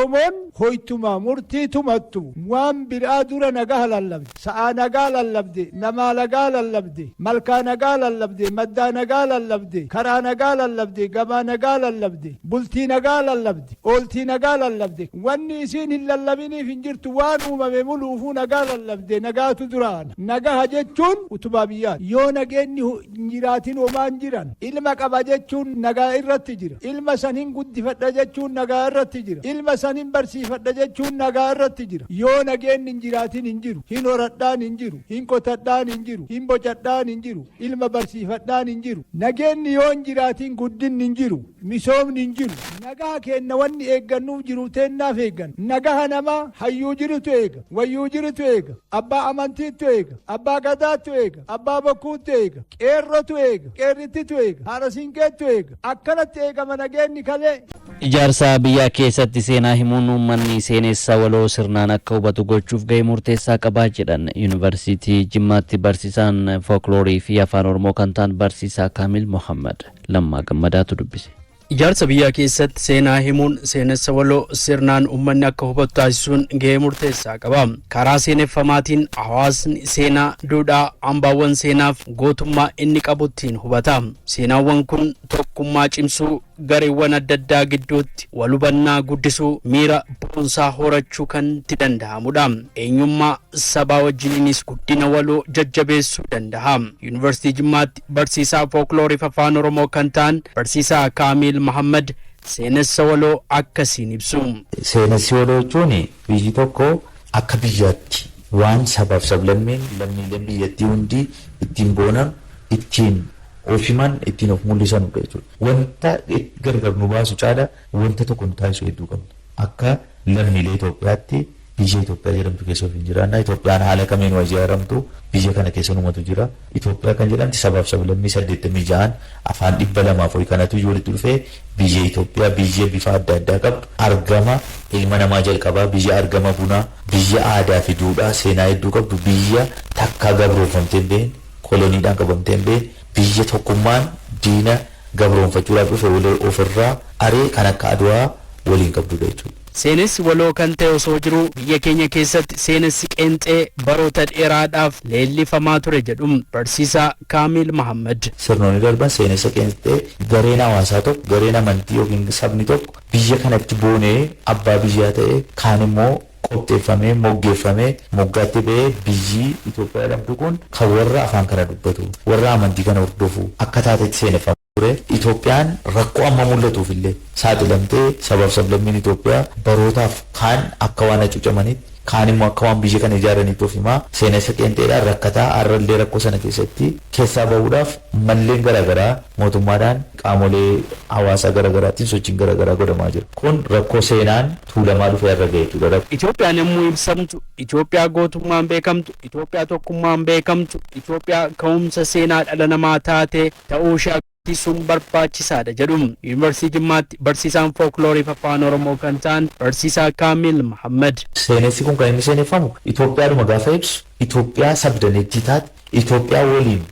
Oromoon hoytuma murtii tumattu waan biraa dura nagaa lallabde. Sa'aa nagaa lallabde, namaa nagaa lallabde, malkaa nagaa lallabde, maddaa nagaa lallabde, karaa nagaa lallabde, gabaa nagaa lallabde, bultii nagaa lallabde, ooltii nagaa lallabde. Wanni isiin hin lallabiniif hin jirtu waan uumame muluufuu nagaa lallabde nagaatu duraana. Nagaha jechuun utubaa biyyaati. Yoo nageenyi hin jiraatin homaan jiran. Ilma qaba jechuun nagaa irratti jira. Ilma san hin guddifadha jechuun nagaa irratti jira. Ilma san hin barsiifadha jechuun nagaa irratti jira. Yoo nageenyi hin jiraatin hin jiru. Hin horadhaan hin jiru. Hin qotadhaan hin jiru. Hin bocadhaan hin jiru. Ilma barsiifadhaan hin jiru. Nageenyi yoo hin jiraatin guddinni hin jiru. Misoomni hin jiru. Nagaa kenna wanni eeggannuuf jiru teennaaf eeggan. Nagaha namaa hayyuu jirutu eega. Wayyuu jirutu eega. Abbaa amantiitu eega. Abbaa gadaatu eega. Abbaa bokkuutu eega. Qeerrotu eega. Qeerrittitu eega. Haadha siinqeetu eega. Akkanatti eegama nageenyi kalee. Ijaarsa biyyaa keessatti seenaa himuun uummanni seenessa waloo sirnaan akka hubatu gochuuf gahee murteessaa qabaa jedhan Yuunivarsiitii Jimmaatti barsiisaan fookloorii fi afaan Oromoo kan ta'an barsiisaa Kaamil Mohammad Lammaa Gammadaatu dubbise. Ijaarsa biyyaa keessatti seenaa himuun seenessa waloo sirnaan uummanni akka hubatu taasisuun gahee murteessaa qaba. Karaa seeneffamaatiin hawaasni seenaa, duudhaa, hambaawwan seenaaf gootummaa inni qabu ittiin hubata. Seenaawwan kun tokkummaa cimsuu, gareewwan adda addaa gidduutti wal hubannaa guddisuu, miira boonsaa horachuu kan itti danda'amudha. Eenyummaa sabaa wajjiniinis guddina waloo jajjabeessuu danda'a. Yuunivarsiitii Jimmaatti barsiisaa fooklooriif afaan Oromoo kan ta'an barsiisaa Kaamil Mahammad seenessa waloo akkasiin ibsu. Seenessi waloo jechuun biyyi tokko akka biyyaatti waan sabaaf sablammiin lammiileen biyyattii hundi ittiin boonan, ittiin of himan, ittiin of mul'isanudha jechuudha. Wanta gargar nu baasu caala wanta tokko nu taasisu hedduu qabna. Akka lammiilee Itoophiyaatti biyya Itoophiyaa jedhamtu keessa of hin jiraanna. Itoophiyaan haala kamiin waa ijaaramtu biyya kana keessa numatu jira. Itoophiyaa kan jedhamti sabaaf sablammii 86 afaan 200 ho'i kanatu walitti dhufee biyya Itoophiyaa biyya bifa adda addaa qabdu argama ilma namaa jalqabaa biyya argama bunaa biyya aadaa fi duudhaa seenaa hedduu qabdu biyya takkaa gabroonfamtee hin beekne koloniidhaan qabamtee hin beekne biyya tokkummaan diina gabroonfachuudhaaf dhufe ofirraa aree kan akka Adwaa waliin qabdudha jechuudha. Seenessi waloo kan ta'e osoo jiru biyya keenya keessatti seenessi qeenxee baroota dheeraadhaaf leellifamaa ture jedhu barsiisaa Kaamil Mahammad. Sirnoonni darban seenessa qeenxee gareen hawaasaa tokko gareen amantii yookiin sabni tokko biyya kanatti boonee abbaa biyyaa ta'e kaan immoo qopheeffamee moggeeffamee moggaatti ba'ee biyyi Itoophiyaa jedhamtu kun kan warra afaan kana dubbatu warra amantii kana hordofu akka taatetti seeneffama ture. Itoophiyaan rakkoo amma mul'atuuf illee saaxilamtee sabaaf sablammiin Itoophiyaa barootaaf kaan akka waan hacuucamanitti kaan immoo akka waan biyya kana ijaaranitti of himaa seenessa qeenxeedhaan rakkataa har'allee rakkoo sana keessatti keessaa bahuudhaaf malleen garaagaraa mootummaadhaan qaamolee hawaasaa garaagaraatiin sochiin garaagaraa godhamaa jira. Kun rakkoo seenaan tuulamaa dhufee har'a gahe jechuudha. Itoophiyaan yommuu ibsamtu Itoophiyaa gootummaan beekamtu, Itoophiyaa tokkummaan beekamtu, Itoophiyaa ka'umsa seenaa dhala namaa taate ta'uu ishee agarsiisuun barbaachisaadha jedhu. Yuunivarsiitii Jimmaatti barsiisaan fooklooriif afaan Oromoo kan ta'an barsiisaa Kaamil Mahammad. Seenessi kun kan inni seeneffamu Itoophiyaadhuma gaafa ibsu Itoophiyaa sabdaneettii taate Itoophiyaa waliin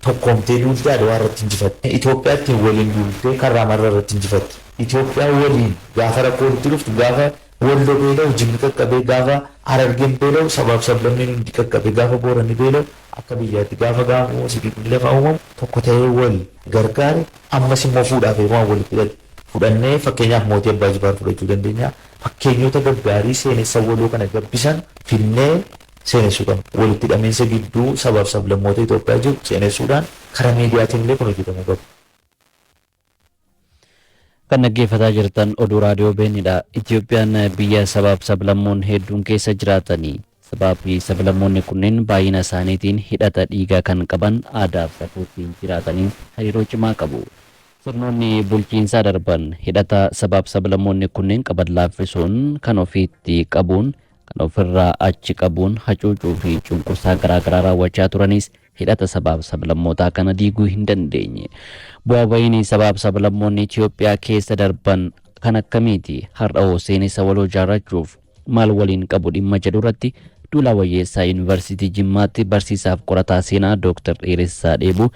tokkoomtee duultee Adwaa irratti injifatte. Itoophiyaa ittiin waliin duultee Karraamarra irratti injifatte. Itoophiyaa waliin gaafa rakkoo walitti dhuftu gaafa Walloo beela'u Jimmi qaqqabee gaafa Harargeen beela'u sabaaf sablammiin hundi qaqqabe gaafa Booranni beela'u akka biyyaatti gaafa gaamoo sibiilli lafaa uumamu tokko ta'ee wal gargaare ammas immoo fuudhaaf heerumaan walitti hidhate. Fudhannee fakkeenyaaf mootii Abbaa Jifaar fudhachuu dandeenya. Fakkeenyota gaggaarii seenessa waloo kana gabbisan finnee seenessuu qabna. Walitti hidhamiinsa gidduu sabaaf sablammoota Itoophiyaa jiru seenessuudhaan karaa miidiyaatiin illee kun hojjetamuu qaba. Kan dhaggeeffataa jirtan oduu raadiyoo Beenidha. Itoophiyaan biyya sabaaf sablammoonni hedduun keessa jiraatanii. Sabaa fi sablammoonni kunneen baay'ina isaaniitiin hidhata dhiigaa kan qaban aadaa fi safuutiin jiraatanii hariiroo cimaa qabu. Sirnoonni bulchiinsaa darban hidhata sabaaf sablammoonni kunneen qaban laaffisuun kan ofiitti qabuun kan ofirraa achi qabuun hacuucuu fi cunqursaa garaagaraa raawwachaa turanis hidhata sabaaf sablammootaa kana diiguu hin dandeenye. Bu'aa bahiin sabaaf sablammoonni Itoophiyaa keessa darban kan akkamiiti? Har'a hoo seenessa waloo ijaarrachuuf maal waliin qabu dhimma jedhu irratti Duulaa Wayyeessaa Yuunivarsiitii Jimmaatti barsiisaaf qorataa seenaa Dooktar Dheeressaa Dheebuu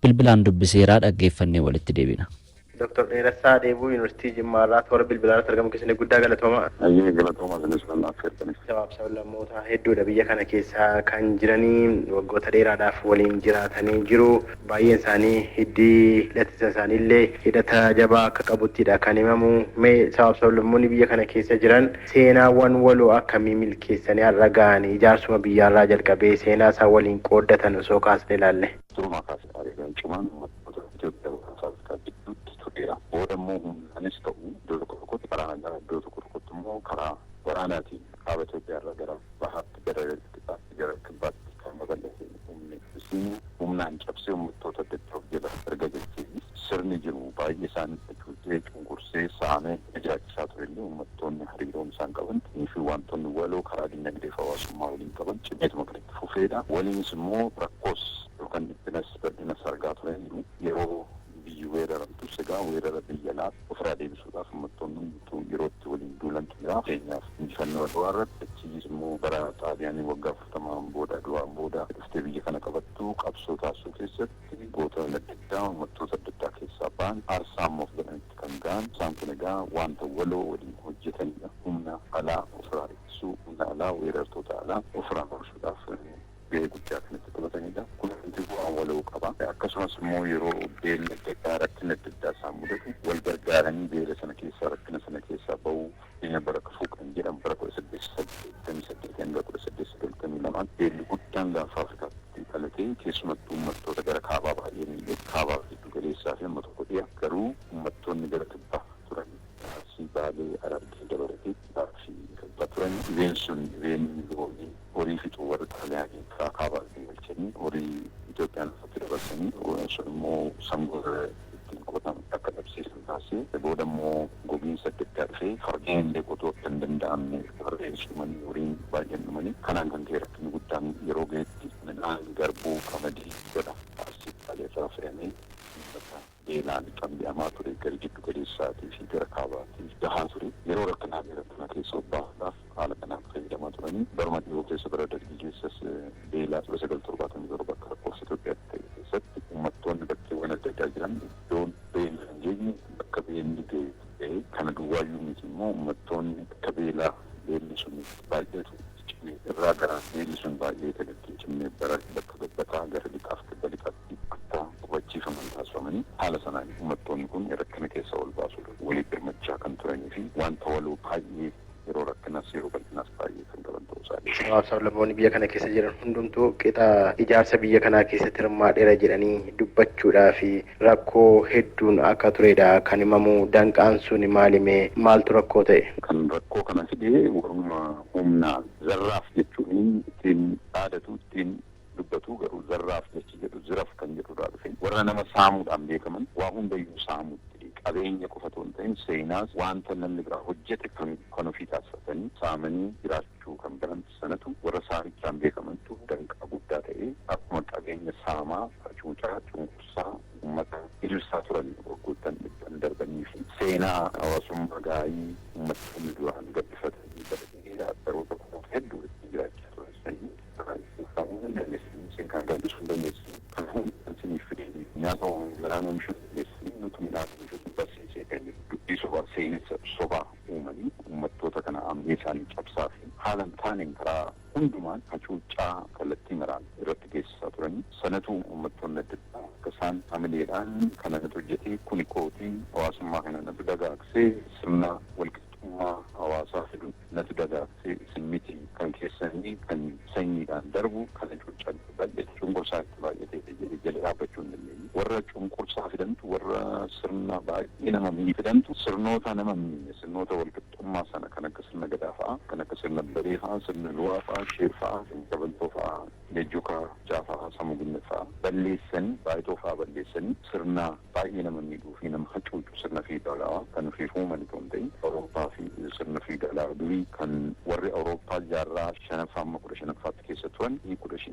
bilbilaan dubbiseeraa dhaggeeffannee walitti deebina. Dr. Dheeressaa Deebuu, Yuunivarsiitii Jimmaa irraa toora bilbilaa irratti argamu keessatti guddaa galatooma. Ayyee, galatooma isinis kan affeertanis. Sabaaf sablammoota hedduudha biyya kana keessa kan jiranii, waggoota dheeraadhaaf waliin jiraatanii jiru. Baay'een isaanii hiddii hidhatisa isaaniillee hidhata jabaa akka qabuttidha kan himamu. Mee sabaaf sablammoonni biyya kana keessa jiran seenaawwan waloo akkamii milkeessanii har'a ga'anii, ijaarsuma biyyaarraa jalqabee seenaa isaan waliin qooddatan osoo kaasne ilaalle? Durumaa kaasee hariiroon cimaan uummattoota Itoophiyaa fi Afrikaa gidduutti tureera. Booda immoo humnaanis ta'u iddoo tokko tokkotti karaa nagaa, iddoo tokko tokkotti immoo karaa waraanaatiin kaaba Itoophiyaa irraa gara bahaatti, gara lixaatti, gara kibbaatti kan babal'ate humni Abisiiniyaa humnaan cabsee uummattoota adda addaa of jala erga galchee, sirni jiru baay'ee isaan hacuucee, cunqursee, saamee jiraachisaa ture illee, uummattoonni hariiroon isaan qaban fi wantoonni waloo karaa dinagdee fi hawaasummaa waliin qaban cimeetuma kan itti fufeedha. Waliinis immoo rakkoos yookaan dhiphinas bal'inas argaa turaniiru. Yeroo biyyi weeraramtus egaa weerara biyya alaa ofirraa deebisuudhaaf uummattoonni hundumtuu yeroo itti waliin duulantu jira. Fakkeenyaaf, injifannoo Adwaa irratti, achiis immoo bara Xaaliyaanii waggaa 40n booda, Adwaan booda dhuftee biyya kana qabattu qabsoo taasisuu keessatti goota adda addaa uummattoota adda addaa keessaa ba'an aarsaa ammoo of godhanitti kan ga'an, isaan kun egaa wanta waloo waliin hojjetanidha. Humna alaa ofirraa ittisuu, humna alaa, weerartoota alaa ofirraa oolchuudhaaf gahee guddaa kan itti taphatanidha. Kun hundi bu'aa waloo qaba. Akkasumas immoo yeroo beelli adda addaa, rakkinni adda addaa isaan mudatu wal gargaaranii beela sana keessaa, rakkina sana keessaa bahuu. Fakkeenya, bara kafuu kan jedhamu bara 1888 hanga 1892 beelli guddaan gaanfa Afrikaatti dhalatee keessumattuu uummattoota gara kaabaa baay'ee miidhe. Kaabaa fi giddu galeessaa fi amma tokko dhiya. Garuu uummattoonni gara kibbaa turan, Arsii, Baalee, Harargee dabalatee kibbaa fi kibbaa turan, dhibeen sun dhibeen loonii horii fixuu warra Xaaliyaanii karaa kaabaatiin galchanii horii Itoophiyaan lafatti dabarsanii sun immoo sangoota ittiin qotan akka dhabsiisan taasisee, booda immoo gogiinsa adda addaa dhufee fardeen illee qotuu akka hin danda'amne, fardeen dhumanii, horiin baay'een dhumanii, kanaan kan ka'e rakkinni guddaan yeroo ga'etti midhaan garbuu, qamadii gara Arsii, Baalee irraa fe'amee uummata beelaan xambi'amaa ture gara giddu galeessaatii fi gara kaabaatii gahaa ture. Yeroo rakkinaa fi rakkina keessa of baasuudhaaf haala kanaan fayyadamaa turanii, baruma dhiyoo keessa, bara Dargii keessas, beelaa 1977 akka lakkoofsa Itoophiyaatti ta'e keessatti uummattoonni bakkeewwan adda addaa jiran iddoon beelli hin geenye bakka beelli ga'e ga'e. Kana duwwaayyuu miti immoo, uummattoonni bakka beelaa beelli sun baay'atu cime irraa gara beelli sun baay'ee kan itti hin cimne bara bakka gabbataa gara lixaaf kibba lixaatti akka qubachiifaman taasifamanii, haala sanaan uummattoonni kun rakkina keessaa ol baasuudhaaf waliif birmachaa kan turanii fi wanta waloo baay'ee yeroo rakkinaas yeroo bal'inaas baay'ee kan qaban ta'uu isaa. Sabaaf sablammoonni biyya kana keessa jiran hundumtuu qixa ijaarsa biyya kanaa keessatti hirmaadheera jedhanii dubbachuudhaa fi rakkoo hedduun akka turedha kan himamu. Danqaan sun maalimee, maaltu rakkoo ta'e? Kan rakkoo kana fide warruma humnaan zarraaf jechuun ittiin dhaadatu, ittiin dubbatu, garuu zarraaf jechi jedhu ziraf kan jedhurraa dhufe, warra nama saamuudhaan beekaman, waa hundayyuu saamutti, qabeenya qofa otoo hin ta'in seenaas, wanta namni biraa hojjete kan ofii taasifatanii saamanii jiraachuu kan baran sanatu, warra saamichaan beekamantu danqaa guddaa ta'e. Akkuma qabeenya saamaa, hacuucaa, cunqursaa uummata hiriirsaa turan waggoottan dhibban darbanii fi seenaa hawaasummaa gaarii uummattoonni duraan gabbifatanii bara dheeraa, baroota kumoota hedduu ittiin jiraachaa turan sanii kan gabbisuu hin dandeessanii, kan humna isiniif fidee nyaata midhaan oomishuu dandeessanii, nuti midhaan oomishuu barsiisee kan jedhu dubbii sobaa, seenessa sobaa uumanii uummattoota kana amanee isaanii cabsaa fi haala hin taaneen karaa hundumaan hacuuccaa kallattii maraan irratti geessisaa turanii, sanatu uummattoonni adda addaa akka isaan hamileedhaan kana natu hojjetee, kuni kootii, hawaasummaa kana natu dagaagsee, sirna walqixxummaa hawaasaa fidu natu dagaagsee, isin miti, kan keessanii kan sanyiidhaan darbu kana hacuuccaa baay'ate, cunqursaa itti baay'atee jedhee jala dhaabbachuu hin dandeenye. Warra cunqursaa fidantu, warra sirna baay'ee nama miidhe fidantu, sirnoota nama miidhe, sirnoota walqixxummaa sana kan akka sirna Gadaa fa'a, kan akka sirna Baree fa'a, sirna Luwaa fa'a, Sheer fa'a, Gabaltoo fa'a, Lejjukaa Jaafaa, Samuginne fa'a balleessanii, Baayitoo fa'a balleessanii, sirna baay'ee nama miidhuu fi nama hacuucu, sirna fiidalawaa kan ofiif uuman otoo hin ta'in Awurooppaa fi sirna fiidalaa durii kan warri Awurooppaa jaarraa shanaffaa amma 15ffaatti keessa turan,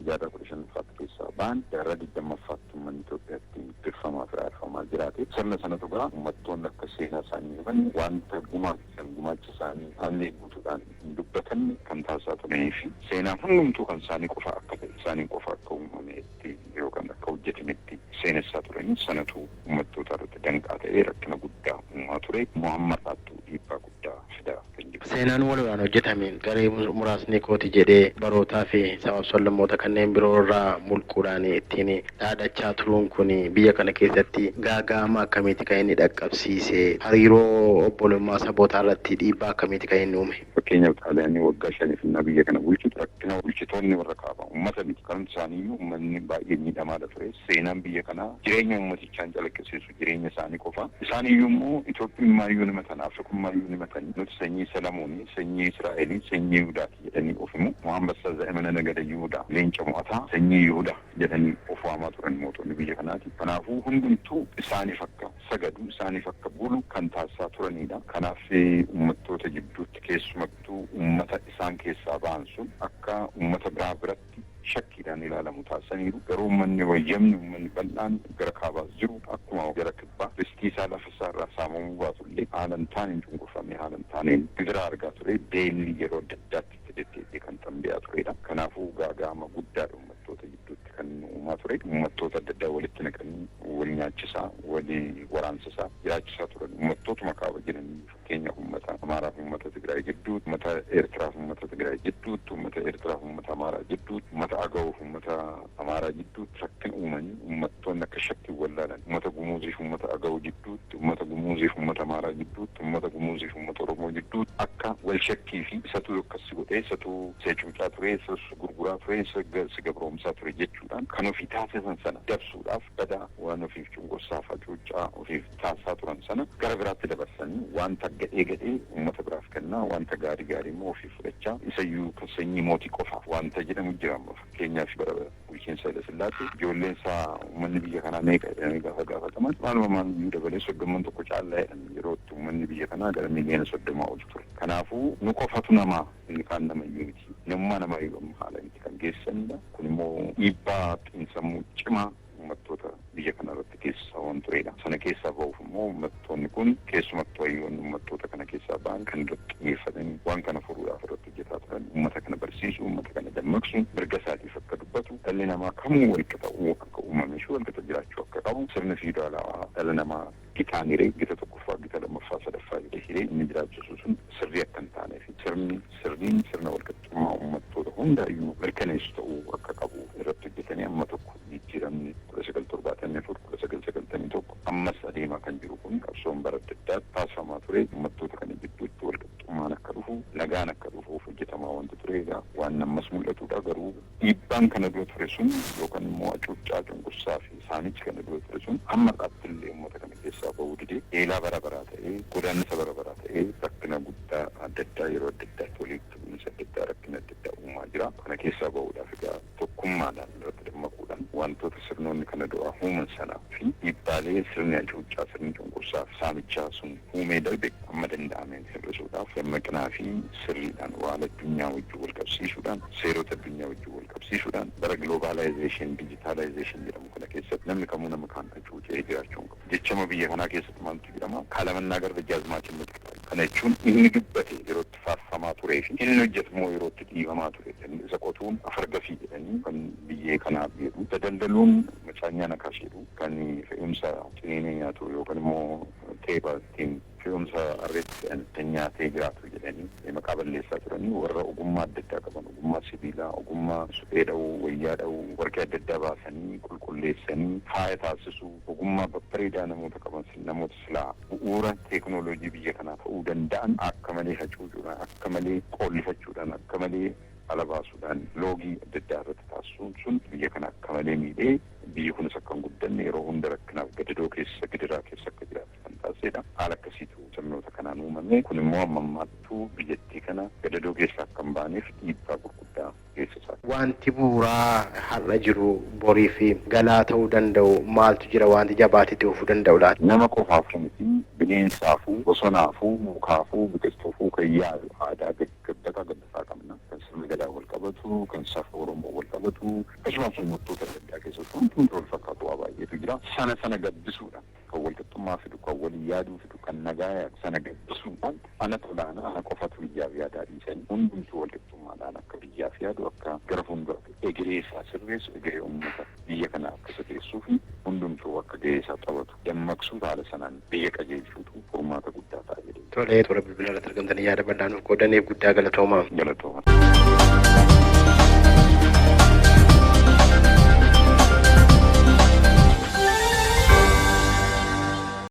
jaarraa 15ffaatti keessaa ba'an, jaarraa 20ffaatti uummanni Itoophiyaatti firfamaa fi raarfamaa jiraate. Sirna sanatu gaa uummattoonni akka seenaa isaanii himan, wanta gumaachan gumaacha isaanii hamilee guutuudhaan hin dubbatanne kan taasisaa turanii fi seenaa hundumtuu kan isaanii qofa akka ta'e, isaanii qofa akka uumametti yookaan akka hojjetametti seenessaa turanii. turanii sanatu uummattoota irratti danqaa ta'ee rakkina guddaa uumaa ture. Muhammadhaattu dhiibbaa guddaa fidaa kan jiru. Seenaan waloodhaan hojjetame garee muraasni kooti jedhee barootaa fi sabaaf sablammoota kanneen biroo irraa mulquudhaan ittiin dhaadachaa turuun kun biyya kana keessatti gaaga'ama akkamiiti kan inni dhaqqabsiise? Hariiroo obbolummaa sabootaa irratti dhiibbaa akkamiiti kan inni uume? Fakkeenyaaf, Xaaliyaanii waggaa 5 innaa biyya kana bulchitu rakkina bulchitoonni warra kaabaa, uummata miti, kan isaaniiyyuu uummanni baay'ee miidhamaadha ture. Seenaan biyya kanaa jireenya uummatichaan calaqqisiisu, jireenya isaanii qofa. Isaaniiyyuu immoo Itoophiyummaayyuu ni matan, Afrikummaayyuu ni matan. Nuti sanyii Salamoonii, sanyii Israa'elii, sanyii Yihudaati jedhanii of himu. Muhammad Za'imana Nagada Yihudaa, leenca mo'ataa sanyii Yihudaa jedhanii of waamaa turan mootonni biyya kanaati. Kanaafuu hundumtuu isaaniif akka sagadu, isaaniif akka bulu kan taasisaa turanidha. Kanaaf uummattoota jidduutti, keessumattuu uummata isaan keessaa ba'an sun akka uummata biraa biratti shakkiidhaan ilaalamu taasisaniiru. Garuu uummanni wayyamni, uummanni bal'aan gara kaabaas jiru akkuma gara kibbaa ristii isaa, lafa isaa irraa saamamuu baatullee, haala hin taaneen cunqurfamee, haala hin taaneen gidiraa argaa ture. Beelli yeroo adda addaatti itti deddeebi'ee kan tambi'aa turedha. Kanaafuu gaaga'ama guddaadha uummattoota gidduutti kan uumaa ture. Uummattoota adda addaa walitti naqanii wal nyaachisaa, walii waraansisaa jiraachisaa turan. Uummattootuma kaaba jiran, fakkeenyaaf uummata Amaaraaf uummata Tigraay gidduutti, uummata Eertiraaf uummata Tigraay gidduutti, uummata Eertiraaf uummata Amaaraa gidduutti, uummata Agawoof uummata Amaaraa gidduutti rakkina uumanii uummattoonni akka shakkii wallaalan, uummata Gumuuziif uummata Agawoo gidduutti, uummata Gumuuziif uummata Amaaraa gidduutti, uummata Gumuuziif uummata Oromoo gidduutti akka wal shakkii fi isatu akkas si godhee, isatu seecuucaa ture, isa gurguraa ture, isa si gabroomsaa ture jechuudhaan kan ofii taasisan sana dabsuudhaaf, badaa waan ofiif cunqursaaf hacuuccaa ofiif taasisaa turan sana gara biraatti dabarsanii, wanta gadhee gadhee uummata biraaf kennaa, wanta gaarii gaarii immoo ofiif fudhachaa, isayyuu kan sanyii mootii qofaaf wanta jedhamu jira. Amma fakkeenyaaf bara bulchiinsa Haile Sillaasee ijoolleen isaa uummanni biyya kanaa meeqa jedhamee gaafa gaafataman, maaluma maaliyyuu dabalee 31 caallaa jedhan, yeroo itti uummanni biyya kanaa gara miiliyoona 30 ol ture. Kanaafuu nu qofatu namaa, inni kaan namayyuu miti. Namummaa namaayyuu amma haala miti kan geessisanidha. Kun immoo dhiibbaa xiinsammuu cimaa uummattoota biyya kana irratti geessisaa waan turedha. Sana keessaa ba'uuf immoo uummattoonni kun, keessumattuu hayyoonni uummattoota kana keessaa ba'an, kan irratti xiyyeeffatanii waan kana furuudhaaf irratti hojjetaa turan, uummata kana barsiisuu, uummata kana dammaqsu, mirga isaatiif akka dubbatu, dhalli namaa kamuu walqixa akka uumamee fi walqixa jiraachuu akka qabu, sirni fiidaalawaa dhala namaa gitaan hiree, gita tokkoffaa, gita lammaffaa, sadaffaa jedhee hiree inni jiraachisu sun sirrii akka hin taanee fi sirni sirriin sirna walqixxummaa uummattoota hundaayyuu mirkaneessu ta'uu akka qabu irratti hojjetanii, amma tokko jijjiiramni 1974, 1991, ammas adeemaa kan jiru kun, qabsoon bara adda addaatti taasifamaa ture uummattoota kana gidduutti walqixxummaan akka dhufu, nagaan akka dhufuuf hojjetamaa wanta ture egaa waan ammas mul'atudha. Garuu dhiibbaan kana dura ture sun yookaan immoo hacuuccaa, cunqursaa fi saamichi kana dura ture sun hamma har'aatti illee uummata kana keessaa bahuu didee, eelaa bara baraa ta'ee, godaannisa bara baraa ta'ee, rakkina guddaa adda addaa yeroo adda addaatti, walitti bu'iinsa adda addaa, rakkina adda addaa uumaa jira. Kana keessaa bahuudhaaf egaa tokkummaadhaan irratti dammaquudhaan, wantoota sirnoonni kana duraa uuman sanaa fi dhiibbaalee sirni hacuuccaa, sirni cunqursaa fi saamichaa sun uumee darbe amma danda'ameen hir'isuudhaaf, dammaqinaa fi sirriidhaan waan addunyaa wajjin wal qabsiisuudhaan, seerota addunyaa wajjin wal qabsiisuudhaan, bara globalization, digitalization jedhamu kana keessatti namni kamuu nama kaan hacuucee jiraachuu hin qabu. Jechama biyya kanaa keessatti maaltu jedhama? ካለመናገር ደጃዝማችነት ይቀራል። Kana jechuun inni dubbate yeroo itti faarfamaa turee fi inni hojjetu immoo yeroo itti dhiibamaa ture. Isa qotuun afar gafii jedhanii kan biyyee kanaaf jedhu. Daldaluun መጫኛ ነካሽ jedhu, kan fe'umsa ciniinee nyaatu yookaan immoo teepha ittiin fe'umsa harreetti fe'an nyaatee jiraatu jedhanii maqaa balleessaa turanii, warra ogummaa adda addaa qaban, ogummaa sibiilaa, ogummaa suphee dha'uu, wayyaa dha'uu, warqee adda addaa baasanii qulqulleessanii faaya taasisuu, ogummaa babbareedaa namoota qaban, namoota silaa bu'uura teeknooloojii biyya kanaa ta'uu danda'an, akka malee hacuucuudhaan, akka malee qoollifachuudhaan, akka malee ala baasuudhaan loogii adda addaa irratti taasisuun sun biyya kana akka malee miidhee, biyyi kunis akka hin guddanne, yeroo hunda rakkinaaf gadadoo keessa, gidiraa keessa akka jiraatu kan taasisedha. Haala akkasiitu sirnoota kanaan uumame. Kun immoo amma ammaattuu biyyattii kana gadadoo keessa akka hin baaneef dhiibbaa gurguddaa geessisaa. Wanti bu'uuraa har'a jiru borii fi galaa ta'uu danda'u maaltu jira, wanti jabaatee dhufuu danda'u laata? Nama qofaaf miti, bineensaafuu, bosonaafuu, mukaafuu, biqiltuufuu kan yaadu aadaa gabbataa gabbataa qabna. Kan sirna gadaa wal qabatu, kan safuu Oromoo wal qabatu, akkasumas uummattoota adda addaa keessatti wanti hundi wal fakkaatu waa baay'eetu jira. Sana sana gabbisuudhaan kan walqixxummaa fidu, kan walii yaaduu fidu, kan nagaa yaadu sana gabbisuudhaan, ana tolaana, ana qofatu biyyaaf yaadaa dhiisanii, hundumtuu walqixxummaadhaan akka biyyaaf yaadu, akka gara fuulduraatti egeree isaa sirreessu, egeree uummata biyya kanaa akka sirreessuu fi Hundumtuu akka gahee isaa taphatu dammaqsuu haala sanaan biyya qajeelchuutu furmaata guddaa ta'a jedhee. Tolee, toora bilbilaa irratti argamtanii yaada bal'aa nuuf qoodaniif guddaa galatoomaa. Galatooma.